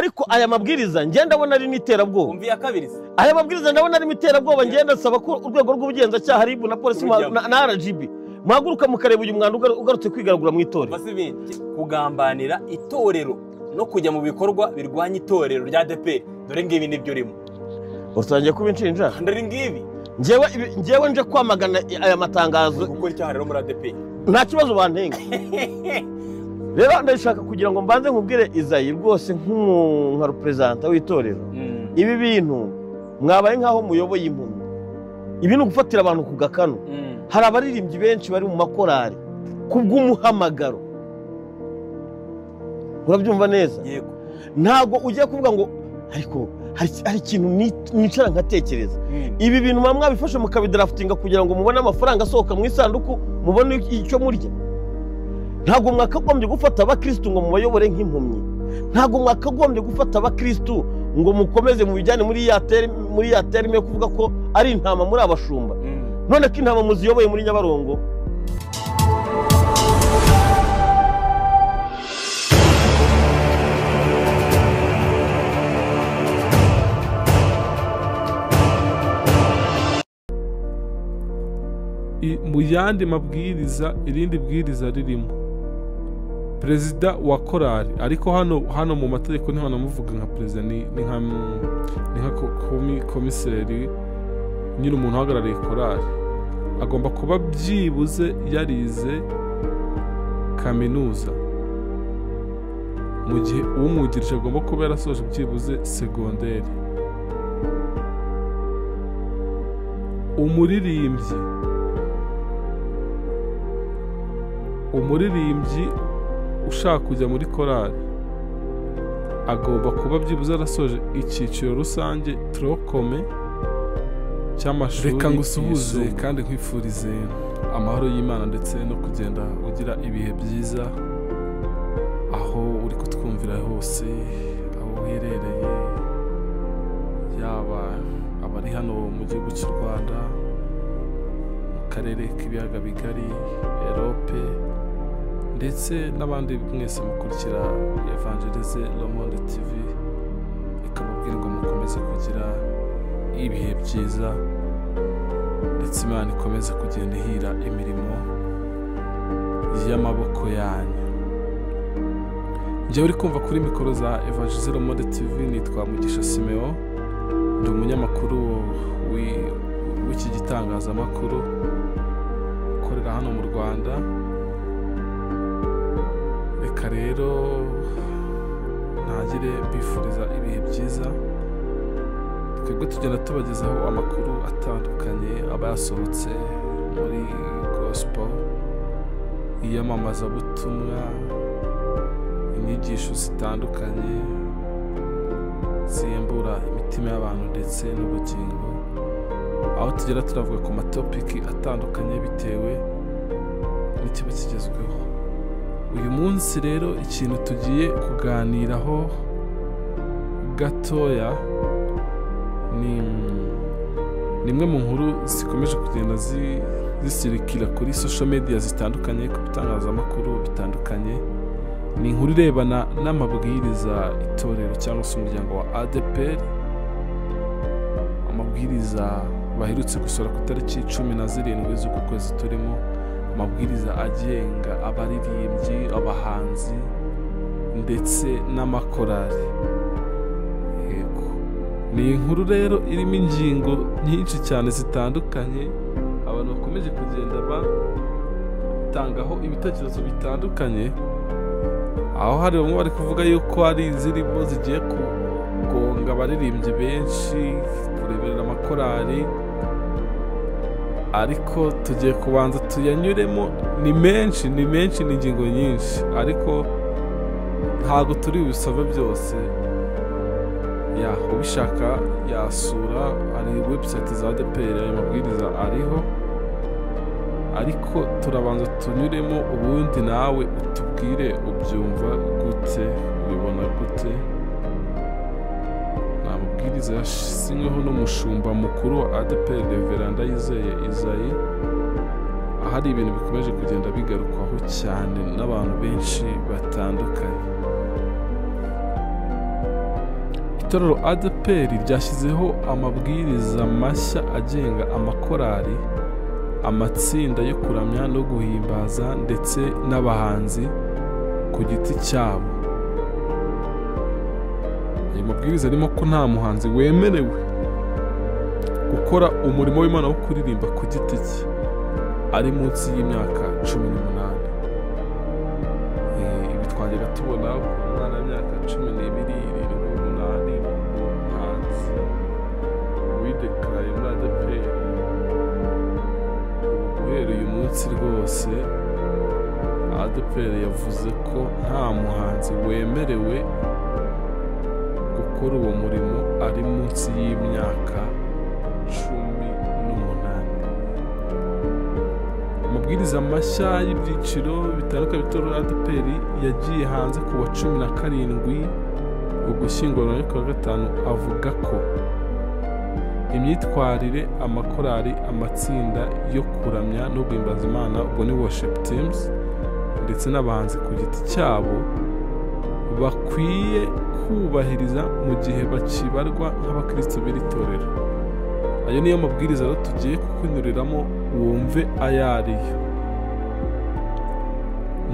Ariko aya mabwiriza ngenda ndabona ari n'iterabwoba. Umvi ya kabiri. Aya mabwiriza ndabona ari iterabwoba, ngenda nsaba ko urwego rw'ubugenzacyaha RIB na polisi na RGB muhaguruka mukareba uyu mwanda ugarutse kwigaragura mu itorero. Kugambanira itorero no kujya mu bikorwa birwanya itorero rya ADEPR. Dore ngibi nibyo urimo. Usangiye kuba inshinja? Ndari ngibi. Njyewe nje kwamagana aya matangazo. Gukora icyaha rero muri ADEPR. Nta kibazo bantenga. Rero ndashaka kugira ngo mbanze nkubwire Izayi rwose nka representa w'itorero. Ibi bintu mwabaye nkaho muyoboye impumyi. Ibi ni ugufatira abantu ku gakano. Hari abaririmbyi benshi bari mu makorari kubw'umuhamagaro. Urabyumva neza? Yego. Ntago ugiye kuvuga ngo ariko hari ikintu nicara nkatekereza. Ibi bintu mwabifashe mukabidraftinga kugira ngo mubone amafaranga asohoka mu isanduku, mubone icyo murya. Ntago mwakagombye gufata abakristu ngo mubayobore nk'impumyi. Ntago mwakagombye gufata abakristu ngo mukomeze mubijyane muri ya terme yo kuvuga ko ari intama muri abashumba. None ko intama muziyoboye muri Nyabarongo. Mu yandi mabwiriza, irindi bwiriza ririmo perezida wa korali, ariko hano mu mategeko niho namuvuga nka perezida, ni nka komiseri nyiri umuntu uhagarariye korali, agomba kuba byibuze yarize kaminuza, mu gihe umwungirije agomba kuba yarasoje byibuze segonderi. Umuririmbyi ushaka kujya muri korali agomba kuba byibuze yarasoje icyiciro rusange trokome cy'amashuri. Reka ngusuhuze kandi nkwifurize amahoro y'Imana ndetse no kugenda ugira ibihe byiza aho uri kutwumvira hose, aho uherereye, yaba abari hano mu gihugu cy'u Rwanda, mu karere k'ibiyaga bigari, Europe, ndetse n'abandi mwese mukurikira Evangelize Le Monde TV. Ikababwira ngo mukomeze kugira ibihe byiza, ndetse Imana ikomeze kugenda ihira imirimo y'amaboko yanyu. Njyewe uri kumva kuri mikoro za Evangelize Le Monde TV nitwa Mugisha Simeo, ndi umunyamakuru w'iki gitangazamakuru ukorera hano mu Rwanda. Reka rero ntagire mbifuriza ibihe byiza. Twebwe tugenda tubagezaho amakuru atandukanye aba yasohotse muri gospel, iyamamazabutumwa, inyigisho zitandukanye ziyembura imitima y'abantu ndetse n'ubugingo, aho tugera turavuga ku matopiki atandukanye bitewe n'ikiba kigezweho. Uyu munsi rero ikintu tugiye kuganiraho gatoya ni imwe mu nkuru zikomeje kugenda zisirikira kuri social media zitandukanye, ku bitangazamakuru bitandukanye. Ni inkuru irebana n'amabwiriza itorero cyangwa se umuryango wa ADEPR, amabwiriza baherutse gusohora ku itariki 17 z'uku kwezi turimo, amabwiriza agenga abaririmbyi, abahanzi ndetse n'amakorali. Yego, ni inkuru rero irimo ingingo nyinshi cyane zitandukanye, abantu bakomeje kugenda batangaho ibitekerezo bitandukanye, aho hari bamwe bari kuvuga yuko hari izirimo zigiye kugonga abaririmbyi benshi, kureberera amakorali, ariko tugiye kubanza tuyanyuremo. Ni menshi, ni ingingo nyinshi, ariko ntago turi bubisabe byose. Ya ubishaka yasura ari website za ADEPR, ayo mabwiriza ariho, ariko turabanza tunyuremo, ubundi nawe utubwire ubyumva gute, ubibona gute. Ni amabwiriza yasinyweho n'umushumba mukuru wa ADEPR, Reverend Ndayizeye Izayi. Ahari ibintu bikomeje kugenda bigarukwaho cyane n'abantu benshi batandukanye. Itorero ADEPR ryashyizeho amabwiriza mashya agenga amakorali, amatsinda yo kuramya no guhimbaza ndetse n'abahanzi ku giti cyabo. Ayo mabwiriza arimo ko nta muhanzi wemerewe gukora umurimo w'Imana wo kuririmba ku giti cye ari munsi y'imyaka 18. Ibi twajyaga tubona ku mwana w'imyaka 12, 7, 8, umuhanzi widekaraye muri ADEPR. Guhera uyu munsi rwose ADEPR yavuze ko nta muhanzi wemerewe gukora uwo murimo ari munsi y'imyaka 18. Amabwiriza mashya y'ibyiciro bitandukanye by'itorero ADEPR yagiye hanze ku wa 17 Ugushyingo 2025, avuga ko imyitwarire amakorali, amatsinda yo kuramya no guhimbaza Imana, ubwo ni worship teams, ndetse n'abahanzi ku giti cyabo bakwiye kubahiriza mu gihe bakibarwa nk'abakristo b'iri torero. Ayo niyo mabwiriza rero tugiye kukunyuriramo wumve ayo ariyo.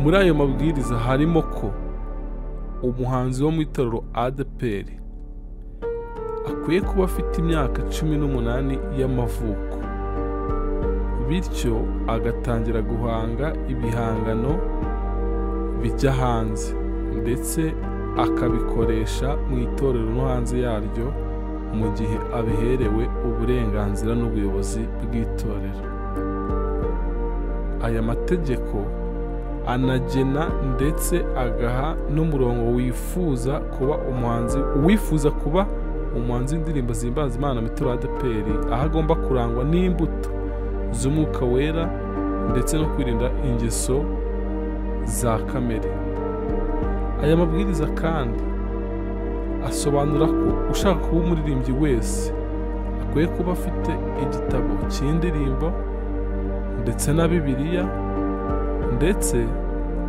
Muri ayo mabwiriza harimo ko umuhanzi wo mu itorero ADEPR akwiye kuba afite imyaka 18 y'amavuko, bityo agatangira guhanga ibihangano bijya hanze ndetse akabikoresha mu itorero no hanze yaryo mu gihe abiherewe uburenganzira n'ubuyobozi bw'itorero. Aya mategeko anagena ndetse agaha n'umurongo wifuza kuba umuhanzi uwifuza kuba umuhanzi w'indirimbo zihimbaza Imana mu itorero ADEPR, aho agomba kurangwa n'imbuto z'umwuka wera ndetse no kwirinda ingeso za kamere. Aya mabwiriza kandi asobanura ko ushaka kuba umuririmbyi wese akwiye kuba afite igitabo cy'indirimbo ndetse na Bibiliya, ndetse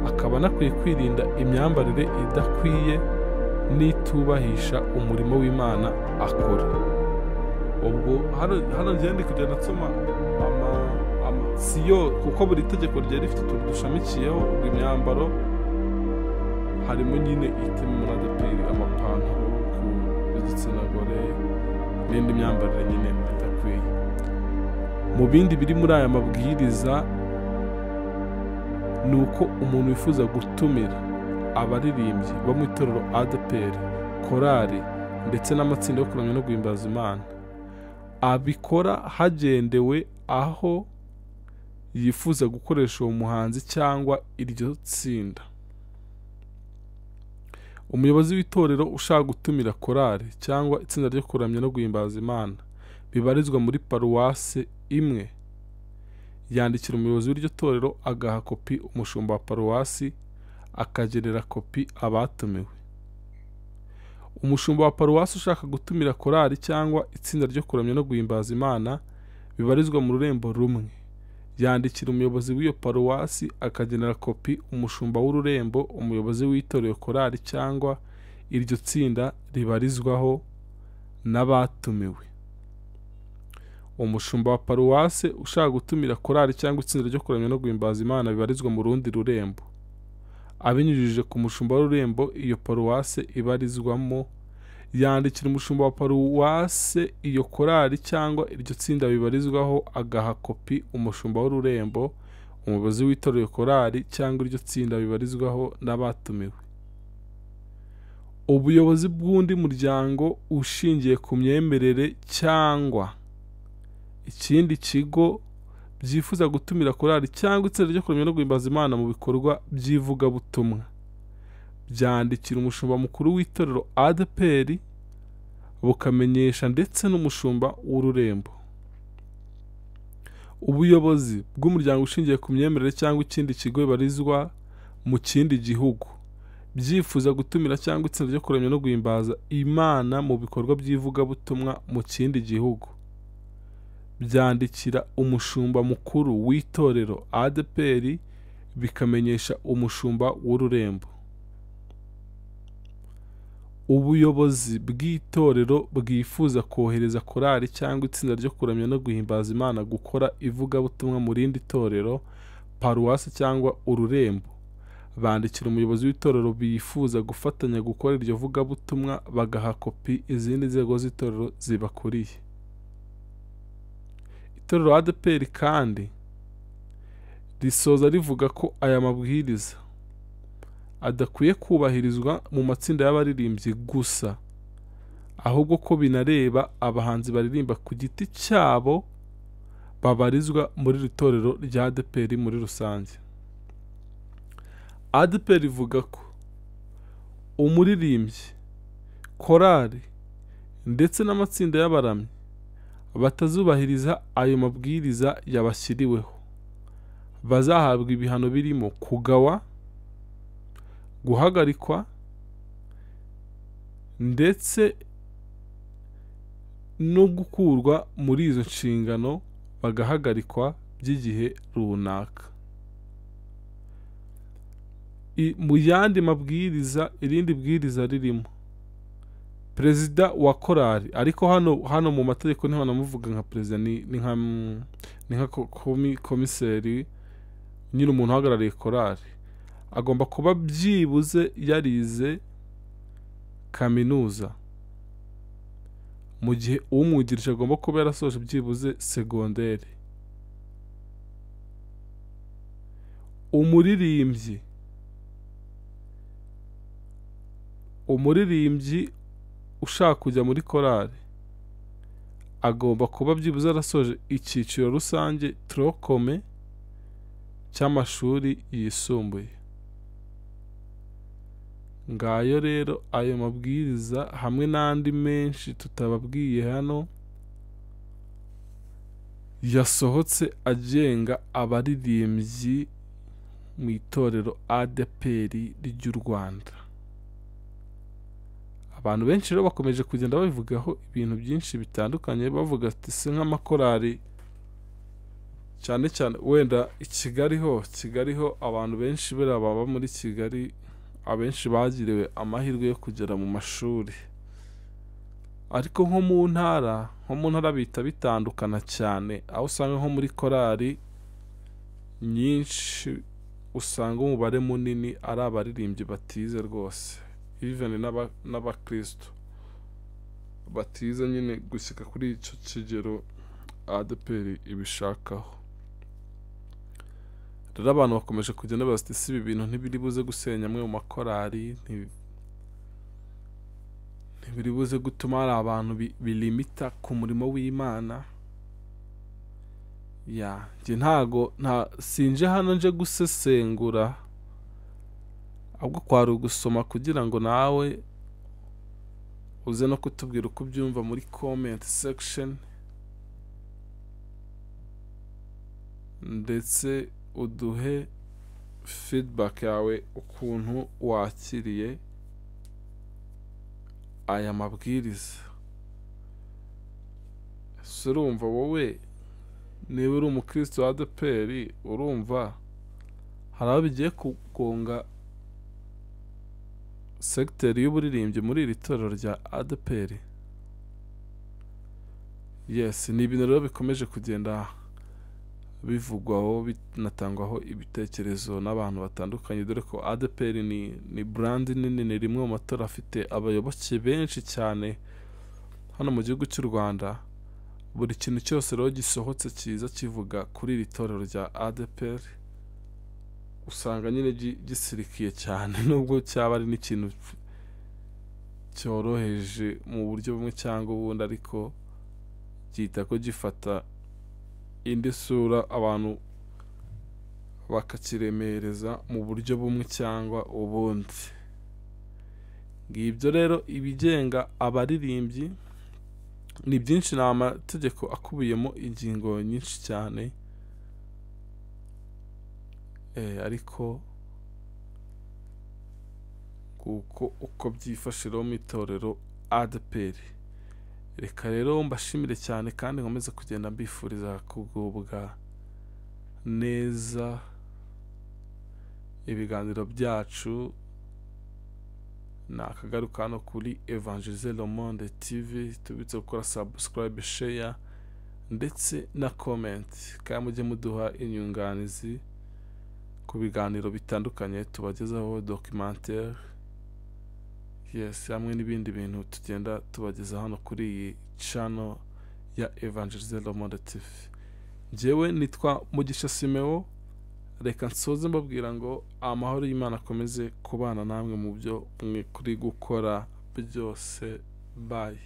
akaba anakwiye kwirinda imyambarire idakwiye n'itubahisha umurimo w'Imana akora. Ubwo hano ngiye ndi kugenda nsoma siyo, kuko buri tegeko ryari rifite utuntu dushamikiyeho. Ubwo imyambaro harimo nyine itema muri ADEPR, amapantaro ku igitsina gore n'indi myambarire nyine idakwiye. Mu bindi biri muri aya mabwiriza ni uko umuntu wifuza gutumira abaririmbyi bo mu itorero ADEPR, korali ndetse n'amatsinda yo kuramya no guhimbaza Imana, abikora hagendewe aho yifuza gukoresha uwo muhanzi cyangwa iryo tsinda. Umuyobozi w'itorero ushaka gutumira korali cyangwa itsinda ryo kuramya no guhimbaza Imana bibarizwa muri paruwasi imwe, yandikira umuyobozi w'iryo torero agaha kopi umushumba wa paruwasi, akagenera kopi abatumiwe. Umushumba wa paruwasi ushaka gutumira korali cyangwa itsinda ryo kuramya no guhimbaza Imana bibarizwa mu rurembo rumwe, yandikira umuyobozi w'iyo paruwasi akagenera kopi umushumba w'ururembo, umuyobozi w'itorero korali cyangwa iryo tsinda ribarizwaho n'abatumiwe. Umushumba wa paruwasi ushaka gutumira korali cyangwa itsinda ryo kuramya no guhimbaza Imana bibarizwa mu rundi rurembo, abinyujije ku mushumba w'ururembo iyo paruwasi ibarizwamo, yandikira umushumba wa paruwasi iyo korali cyangwa iryo tsinda bibarizwaho agaha kopi umushumba w'ururembo, umuyobozi w'itorero korali cyangwa iryo tsinda bibarizwaho n'abatumiwe. Ubuyobozi bw'undi muryango ushingiye ku myemerere cyangwa ikindi kigo byifuza gutumira korali cyangwa itsinda ryo kuramya no guhimbaza Imana mu bikorwa by'ivugabutumwa, byandikira umushumba mukuru w'itorero ADEPR, bukamenyesha ndetse n'umushumba w'ururembo. Ubuyobozi bw'umuryango ushingiye ku myemerere cyangwa ikindi kigo bibarizwa mu kindi gihugu byifuza gutumira cyangwa itsinda ryo kuramya no guhimbaza Imana mu bikorwa by'ivugabutumwa mu kindi gihugu, byandikira umushumba mukuru w'itorero ADEPR, bikamenyesha umushumba w'ururembo. Ubuyobozi bw'itorero bwifuza kohereza korali cyangwa itsinda ryo kuramya no guhimbaza Imana gukora ivugabutumwa mu rindi torero, paruwasi cyangwa ururembo, bandikira umuyobozi w'itorero bifuza gufatanya gukora iryo vugabutumwa, bagaha kopi izindi nzego z'itorero zibakuriye. Itorero ADEPR kandi risoza rivuga ko aya mabwiriza adakwiye kubahirizwa mu matsinda y'abaririmbyi gusa, ahubwo ko binareba abahanzi baririmba ku giti cyabo babarizwa muri iri torero rya ADEPR muri rusange. ADEPR ivuga ko umuririmbyi, korali ndetse n'amatsinda y'abaramyi batazubahiriza ayo mabwiriza yabashyiriweho bazahabwa ibihano birimo kugawa, guhagarikwa ndetse no gukurwa muri izo nshingano, bagahagarikwa by'igihe runaka. Mu yandi mabwiriza, irindi bwiriza ririmo perezida wa korali, ariko hano mu mategeko niho banamuvuga nka perezida, ni nka komiseri nyine, umuntu uhagarariye korali agomba kuba byibuze yarize kaminuza, mu gihe umwungirije agomba kuba yarasoje byibuze segonderi. Umuririmbyi ushaka kujya muri korali agomba kuba byibuze yarasoje icyiciro rusange trokome cy'amashuri yisumbuye. Ngayo rero ayo mabwiriza hamwe n'andi menshi tutababwiye hano yasohotse agenga abaririmbyi mu itorero ADEPR ry'u Rwanda. Abantu benshi rero bakomeje kugenda babivugaho ibintu byinshi bitandukanye, bavuga ati se nk'amakorali cyane cyane wenda i Kigali ho abantu benshi bera baba muri Kigali, abenshi bagiriwe amahirwe yo kugera mu mashuri, ariko nko mu ntara bita bitandukana cyane, aho usanga nko muri korali nyinshi usanga umubare munini ari abaririmbyi batize rwose, even n'abakristo batize nyine gushyika kuri icyo kigero ADEPR ibishakaho. Rero abantu bakomeje kugenda baza ati si ibi bintu ntibiri buze gusenya amwe mu makorali, ntibiri buze gutuma hari abantu bilimita ku murimo w'Imana. Ya njye ntago sinje hano nje gusesengura, ahubwo kwari ugusoma kugira ngo nawe uze no kutubwira uko ubyumva muri comment section, ndetse uduhe feedback yawe ukuntu wakiriye aya mabwiriza. Ese urumva wowe niba uri umukristo wa ADEPR, urumva hari aho bigiye kugonga segiteri y'uburirimbyi muri iri torero rya ADEPR? Yes, ni ibintu rero bikomeje kugenda bivugwaho binatangwaho ibitekerezo n'abantu batandukanye, dore ko ADEPR ni brand nini, ni rimwe mu matora afite abayoboke benshi cyane hano mu gihugu cy'u Rwanda. Buri kintu cyose rero gisohotse kiza kivuga kuri iri torero rya ADEPR usanga nyine gisirikiye cyane, nubwo cyaba ari n'ikintu cyoroheje mu buryo bumwe cyangwa ubundi, ariko gihita ko gifata indi sura, abantu bakakiremereza mu buryo bumwe cyangwa ubundi. Ngibyo rero ibigenga abaririmbyi ni byinshi, ni amategeko akubiyemo ingingo nyinshi cyane, ariko kuko uko byifashe rero mu itorero ADEPR. Reka rero mbashimire cyane kandi nkomeze kugenda mbifuriza kugubwa neza ibiganiro byacu Nakagaruka hano kuri Evangelize Le Monde TV. Tubitse gukora subscribe, share ndetse na comment, kandi mujye muduha inyunganizi ku biganiro bitandukanye tubagezaho, documentaire, yes, hamwe n'ibindi bintu tugenda tubageza hano kuri iyi channel ya Evangelize Le Monde TV. Njyewe nitwa Mugisha Simeo. Reka nsoze mbabwira ngo amahoro y'Imana akomeze kubana namwe mu byo mwe kuri gukora byose. Bye.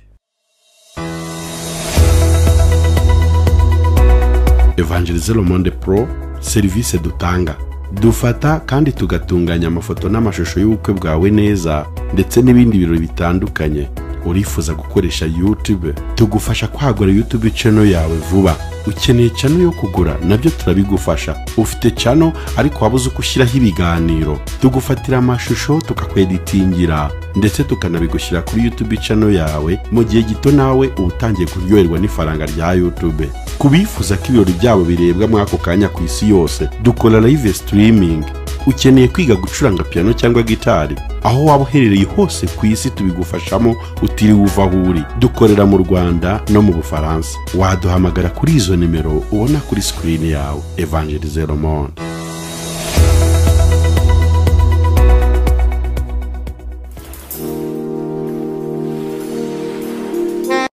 Evangelize Le Monde Pro, serivisi dutanga: dufata kandi tugatunganya amafoto n'amashusho y'ubukwe bwawe neza, ndetse n'ibindi birori bitandukanye. Urifuza gukoresha YouTube? Tugufasha kwagura YouTube channel yawe vuba. Ukeneye channel yo kugura? Nabyo turabigufasha. Ufite channel ariko wabuze uko ushyiraho ibiganiro? Tugufatira amashusho, tukakweditingira, ndetse tukanabigushyira kuri YouTube channel yawe mu gihe gito, nawe uba utangiye kuryoherwa n'ifaranga rya YouTube. Ku bifuza ko ibirori byabo birebwa muri ako kanya ku isi yose, dukora live streaming. Ukeneye kwiga gucuranga piano cyangwa gitari? Aho waba uherereye hose ku isi tubigufashamo utiriwe uva aho uri. Dukorera mu Rwanda no mu Bufaransa. Waduhamagara kuri izo nimero ubona kuri screen yawe. Evangelize Le Monde.